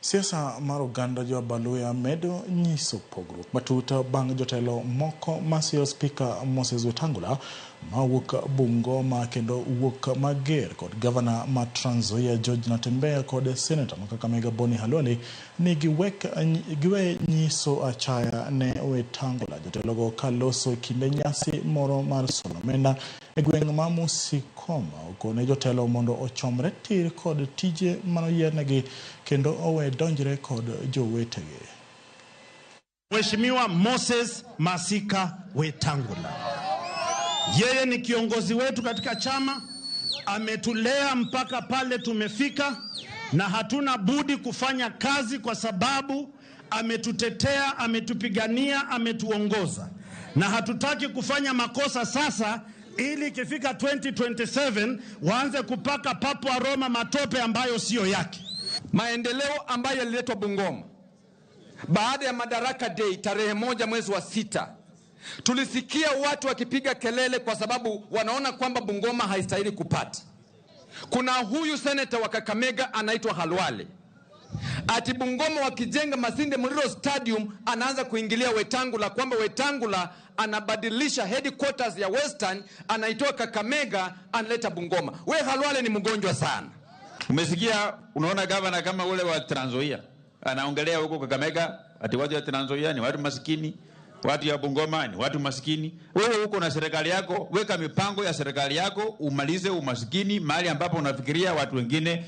Siasa mar oganda jo Abaluhya medo nyiso pogruok matut bang' jotelo moko masiro spika Moses Wetangula mawuok Bungoma kendo wuok mager kod gavana ma Trans Nzoia George Natembeya kod seneta ma Kakamega Boni Khalwale ni giwe nyiso achaya ne Wetangula. Jotelogo kaloso e kinde nyasi moro mar solo omenda e gweng' ma Musikoma okone jotelo mondo ochomre tir kod tije manoyiernegi kendo owe donjre kod jowetegi. Mheshimiwa Moses Masika Wetangula, yeye ni kiongozi wetu katika chama, ametulea mpaka pale tumefika, na hatuna budi kufanya kazi kwa sababu ametutetea, ametupigania, ametuongoza, na hatutaki kufanya makosa sasa ili ikifika 2027 waanze kupaka Papa wa Roma matope ambayo siyo yake. Maendeleo ambayo yaliletwa Bungoma baada ya Madaraka Day tarehe 1 mwezi wa 6, tulisikia watu wakipiga kelele kwa sababu wanaona kwamba Bungoma haistahili kupata. Kuna huyu seneta wa Kakamega anaitwa Khalwale, ati Bungoma wakijenga Masinde Muliro Stadium anaanza kuingilia Wetangula, kwamba Wetangula anabadilisha headquarters ya Western, anaitoa Kakamega analeta Bungoma. We Khalwale ni mgonjwa sana. Umesikia, unaona gavana kama ule wa Trans Nzoia anaongelea huko Kakamega ati watu ya Trans Nzoia ni watu masikini, watu ya Bungoma ni watu masikini. Wewe huko na serikali yako, weka mipango ya serikali yako umalize umasikini mahali ambapo unafikiria watu wengine.